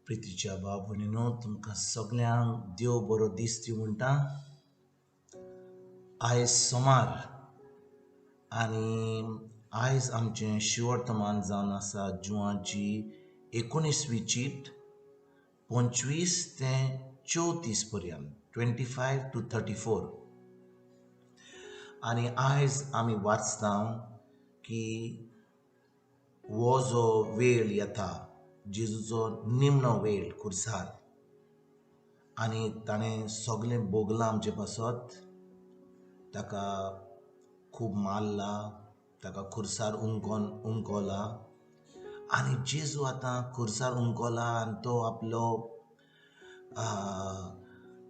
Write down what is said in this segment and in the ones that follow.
प्रितीच्या भाव भयणीनो, तुमकां सगल्यांक देव बरो दीस दी म्हणटा. आयज सोमार आनी आयज आमचें शिवर्तमान जावन आसा जुवाची 19वी चीट 25 ते 34 पर्यंत, 25 to 34. आनी आयज आमी वाचता की हो जो वेळ येता जेजूचो निमणो वेळ खुर्सार, आनी ताणें सगळें भोगलां आमचे पासत. ताका खूब मारला, ताका खुर्सार उमकोला आनी जेजू आतां खुर्सार उमकोला आनी तो आपलो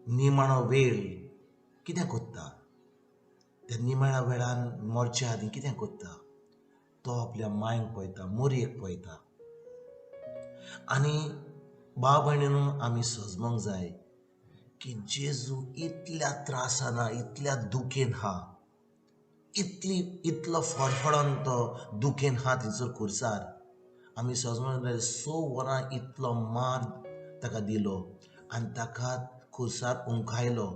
निमाणो वेळ कितें करता, त्या निमाण्या वेळान मरच्या आदीं कितें करता, तो आपल्या मांयक पळयता, मोरयेक पळयता. आनी भाव भयणीनू, आमी सजमोंक जाय की जेजू इतल्या त्रासान, इतल्या दुखेन हा, इतलो फडफडोन तो दुखेन हा थंयसर खुर्सार. आमी सजमोंक जाय 6 वरां इतलो मार ताका दिलो आनी ताका खुर्सार उमकायलो.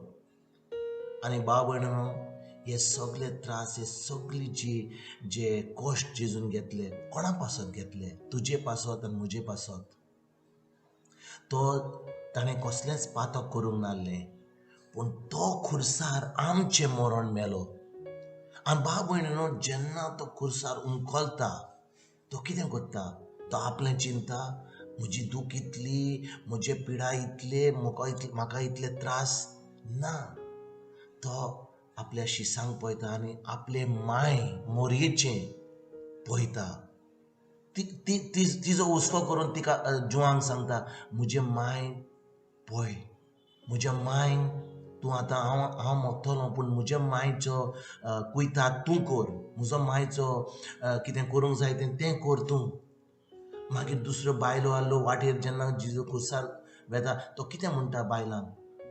आनी भाव भयणीनू, हे सगळे त्रास, हे सगळे जे कश्ट जेजून घेतले, कोणा पासत घेतले? तुजे पासत आनी म्हजे पासत. तो ताणें कसलेंच पातक करूंक नासलें, पूण तो खुर्सार आमचें मरण मेलो. आनी भाव भयणीनो, जेन्ना तो खुर्सार उमकलता तो कितें करता, तो आपलें चिंता, म्हजी दूख इतली, म्हजे पिडा इतले, म्हाका इतले त्रास ना. तो आपल्या शिसांक पळयता आनी आपले माय मोरयेचें पळयता. तिजो हुस्को करून तिका जुवांक सांगता, म्हजे माय पळय, म्हज्या मायन तूं आतां हांव मरतलो, पूण म्हज्या मायचो कुयता तूं कर, म्हजो मायचो कितें करूंक जाय तें कर तूं. मागीर दुसऱ्यो बायलो आहलो वाटेर जेन्ना जेजू खुर्सार वेता तो कितें म्हणटा बायलांक,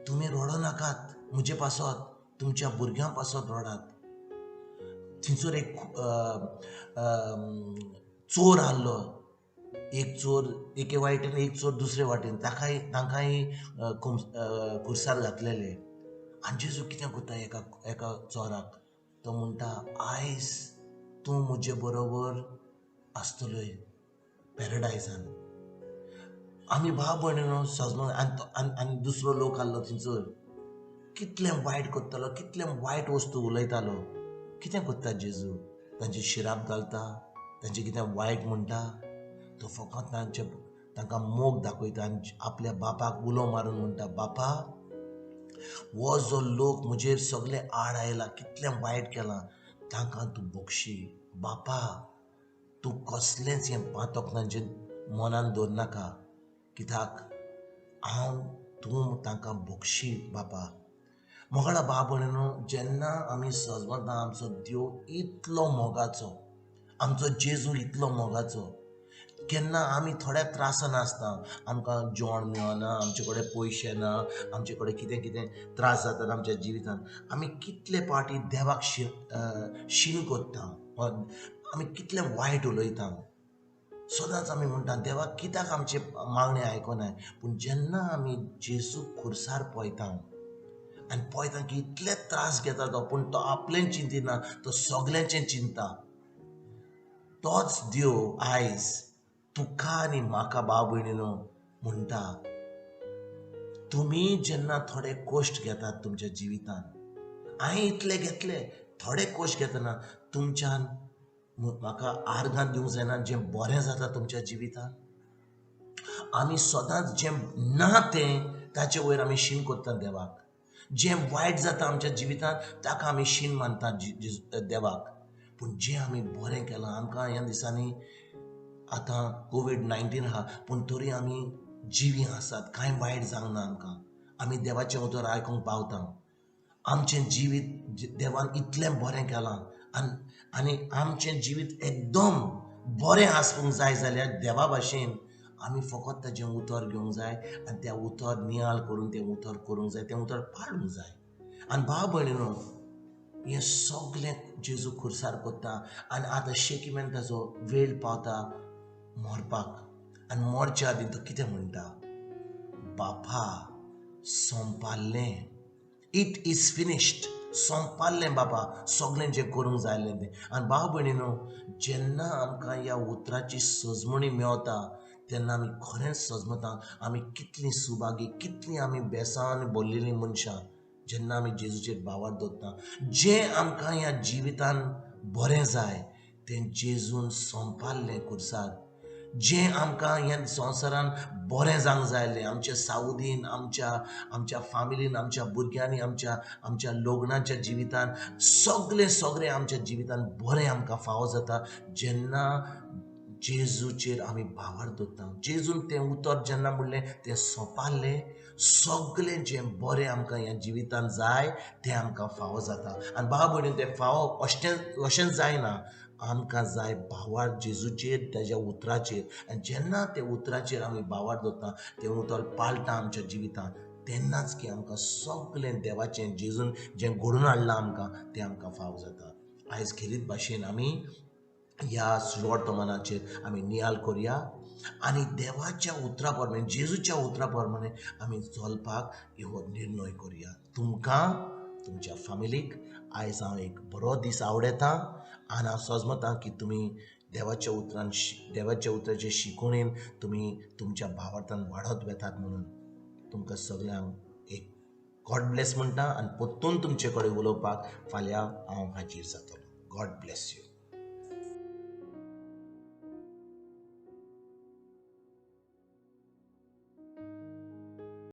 तुमी रडो नाकात म्हजे पासत, तुमच्या भुरग्यां पासत रडात. थंयसर एक चोर आहलो, एक चोर एके वाटेन, एक चोर दुसरे वाटेन, तांकांय खुर्सार घातलेले. आनी जेजू कितें करता एका चोराक, तो म्हणटा, आयज तूं म्हजे बरोबर आसतलोय पॅरडायजान. आमी भाव भयणीनो सजमो. आनी दुसरो लोक आहलो थंयसर, कितलें वायट करतालो, कितलें वायट वस्तू उलयतालो. कितें करता जेजू, तांचे शिराप घालता, तांचे कितें वायट म्हणटा. तो फकत तांकां मोग दाखयता आनी आपल्या बापाक उलो मारून म्हणटा, बापा, हो जो लोक म्हजेर सगळे आड आयला, कितलें वायट केलां, तांकां तूं बक्षी. बापा, तूं कसलेंच हें पातक तांचे मनान दवरनाका, कित्याक हांव तूं तांकां बक्षी बापा. मोगाळा भाव भयणीनो, जेन्ना आमी सजमता आमचो देव इतलो मोगाचो, आमचो जेजू इतलो मोगाचो, केन्ना आमी थोड्या त्रासान आसता, आमकां जेवण मेळना, आमचे कडेन पयशे ना, आमचे कडेन कितें कितें त्रास जातात आमच्या जिवितांत, आमी कितले पाटी देवाक शीण करता, आमी कितलें वायट उलयता. सदांच आमी म्हणटा देवाक कित्याक आमचे मागणें आयकनाय. पूण जेन्ना आमी जेजू खुर्सार पळयता आनी पळयता की इतले त्रास घेता तो, पूण तो आपलें चिंतिना, तो सगल्यांचें चिंता. तोच देव आयज तुका आनी म्हाका भाव भयणीनो म्हणटा, तुमी जेन्ना थोडे कश्ट घेतात तुमच्या जिवितान, हांवें इतले घेतले, थोडे कश्ट घेतना तुमच्यान म्हाका आर्गां दिवंक जायना जें बरें जाता तुमच्या जिवितान. आमी सदांच जें ना तें ताचे वयर आमी शीण करता देवाक, जें वायट जाता आमच्या जिवितांत ताका आमी शीण मानता देवाक. पूण जें आमी बरें केलां, आमकां ह्या दिसांनी आतां कोवीड-19 आहा, पूण तरी आमी जिवी आसात, कांय वायट जावंक ना आमकां, आमी देवाचें उतर आयकूंक पावता. आमचें जिवीत देवान इतलें बरें केलां आनी आमचें जिवीत एकदम बरें आसूंक जाय जाल्यार देवा भाशेन आमी फकत ताजें उतर घेवंक जाय आनी त्या उतर नियाळ करून तें उतर करूंक जाय, तें उतर पाळूंक जाय. आनी भाव भयणीनो, हें सगळें जेजू खुर्सार करता आनी आतां शेकी मेरेन ताजो वेळ पावता मरपाक. आनी मरच्या आदीं तो कितें म्हणटा, बापा सोंपारलें, it is finished, सोंपारलें बापा सगळें जें करूंक जाय आसलें तें. आनी भाव भयणीनो, जेन्ना आमकां ह्या उतराची सजमणी मेवता तेन्ना आमी खरेंच सजमता आमी कितलीं सुभागी, कितलीं आमी बेसांवान भरलेलीं मनशां जेन्ना आमी जेजूचेर भावार दवरता. जें आमकां ह्या जिवितान बरें जाय तें जेजून सोंपारलें खुर्सार. जें आमकां ह्या संवसारान बरें जावंक जाय आसलें, आमच्या सावदीन, आमच्या आमच्या फामिलीन, आमच्या भुरग्यांनी, आमच्या आमच्या लग्नाच्या जिवितान, सगळें सगळें आमच्या जिवितान बरें आमकां फावो जाता जेन्ना जेजूचेर आमी भावार दवरता. जेजून तें उतर जेन्ना म्हणलें तें सोंपारलें, सगळें जें बरें आमकां ह्या जिवितान जाय तें आमकां फावो जाता. आनी भाव भयणीन तें फावो अशें अशेंच जायना, आमकां जाय भावार जेजूचेर, तेज्या उतराचेर. आनी जेन्ना ते उतराचेर आमी भावार दवरता, तें उतर पाळटा आमच्या जिवितान, तेन्नाच की आमकां सगळें देवाचें जेजून जें घडोवन हाडलां आमकां तें आमकां फावो जाता. आयज खेरीत भाशेन आमी ह्या सुवर्तमानाचेर आमी नियाळ करुया आनी देवाच्या उतरा प्रमाणे, जेजूच्या उतरा प्रमाणे आमी चलपाक हो निर्णय करुया. तुमकां, तुमच्या फामिलीक आयज हांव एक बरो दीस आवडयता आनी हांव सजमता की तुमी देवाच्या उतरान, देवाच्या उतराचे शिकवणेन तुमी तुमच्या भावार्थान वाडत वेतात म्हणून तुमकां सगल्यांक एक गॉड ब्लेस म्हणटा आनी परतून तुमचे कडेन उलोवपाक फाल्यां हांव हाजीर जातलो. God bless you.